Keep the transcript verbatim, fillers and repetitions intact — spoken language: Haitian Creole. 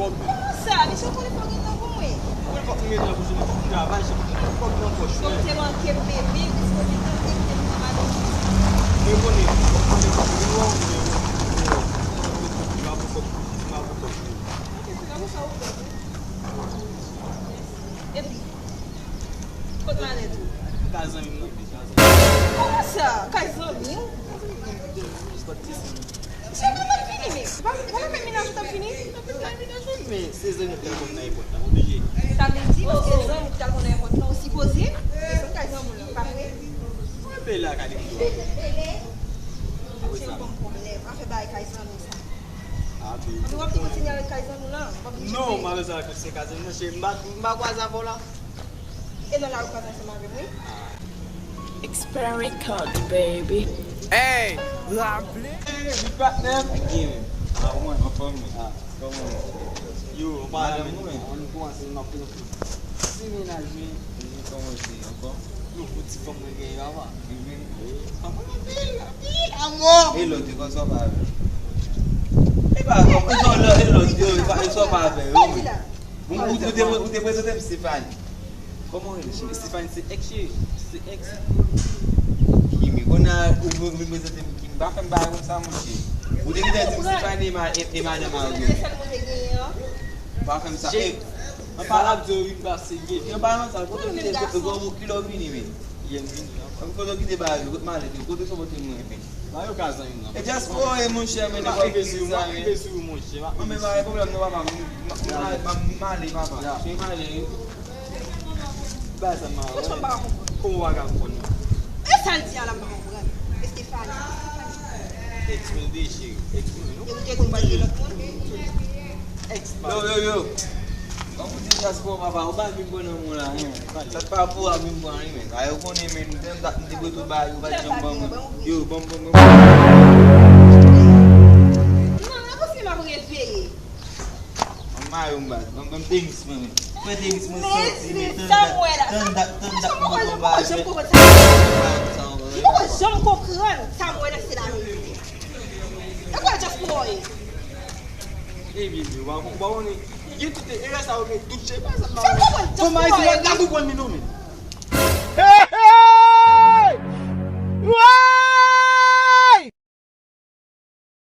Kòman sa? Misye konnen fòk gen tan pou mwen. Mwen fòk mwen gen tan pou sou mwen, fòk mwen travay, se pou mwen fòk nan pòch mwen. Donk te manke m bebe, ou sipoze tande m, te m nan madanm. Mwen konnen, mwen konnen, mwen konnen, mwen konnen, mwen konnen, mwen konnen, mwen konnen. Ok, se nan sa ou fè, wi. Epi, kot malèt ou? Kay zanmi m nan. Kòman sa? Kay zanmi w? Misye pa mal fini, men. Pa, pa nan kay mennaj ou t ap fini? Nan kay mennaj ou, men se zanmi w t al konn nan èpòt la, oblije. Sa vle di, paske zanmi w t al konn nan èpòt la, ou sipoze desann kay zanmi w la, pa vre? Mwen peye la kay zanmi w la. Apre sa. Bon pwoblèm, afè bay kay zanmi sa. Ah, baby. Anpi w ap kontinye avèk kay zanmi w la, w ap vin. Non, m pa bezwen al kontinye kay zanmi m nan, cheri. M pa, m pa kwaze avè w la. E nan lari w kwaze ansanm avè m, wi. Experiment Record, baby. Hey, raple. Hey, big partner. Again. Ah, mwen, anfòm, men. Ah, kòman w ye? Yo, anba la, men. Ann kòmanse, m ap prezante ti mennaj mwen. Kòman w ye ankò? Yo, pou ti fanm mwen genyen, papa. Fanm mwen anpil, anpil, amò. E lòt yo, kòman sa w pa avè? E pa, e sa w lòt, e lòt yo, e pa, e sa w pa avè yo, men. Bon, ou, ou te, ou te prezante m Stéphanie. Kòman w rele, cheri? Stéphanie se ex, cheri. Se ex. Kimi, kounye a, ou vin prezante m Kimi. Pa fè m bagay konsa, monchè. Ou te gentan di m Stéphanie e ma-, e, e madanm a ou. Pa fè m sa. Cheri, e, an palan, ap di w vin pase, gen. An palan sa, kote w kite, kote w vini, men? Yè m vini la. Kote w kite bagay yo, kote malèt yo, kote sa w pote mwen, men? Ba yo kay zanmi m nan. E dyaspora, e monchè, men, nenpòt ki di sa, men. M ap rive sou ou, monchè. M ap rive sou ou, monchè. Non, men pa gen pwoblèm, non, papa. M, m, m, m ale, papa. Ya. Se m ale, wi. Ba sa m pa konprann. Kòman w pa ka konprann? E sa l di a la, m pa konprann. E Stéphanie. Ex mwen de cheri. Ex mwen, non? E ou te konn pale de lòt moun? Ex pa. Yo, yo, yo. Ban m di dyaspora, papa, ou pa vin pran nan mwen la, men. Sa k pa pou a vin pran li, men. A yo konnen, men, nou te, nou te prete ba yo, pa t janm ban mwen. Yo, ban m, ban m, ban m. Non, nan konsi m ap reveye. Ban m mayo m baz, ban m, ban m tenis mwen, men. Pran tenis mwen sòti, men, tann dat, tann dat, tann dat mwen poko ba. Mwen poko janm konprann sa m wè la, se la verite. E kwa dyaspora ye? Ebyen, byen, w pa konn, w pa konnen, gen tout erè sa yo gen tout, se pa sa m pa konnen. Fò m ayisyen, w pa ka konprann li non, men.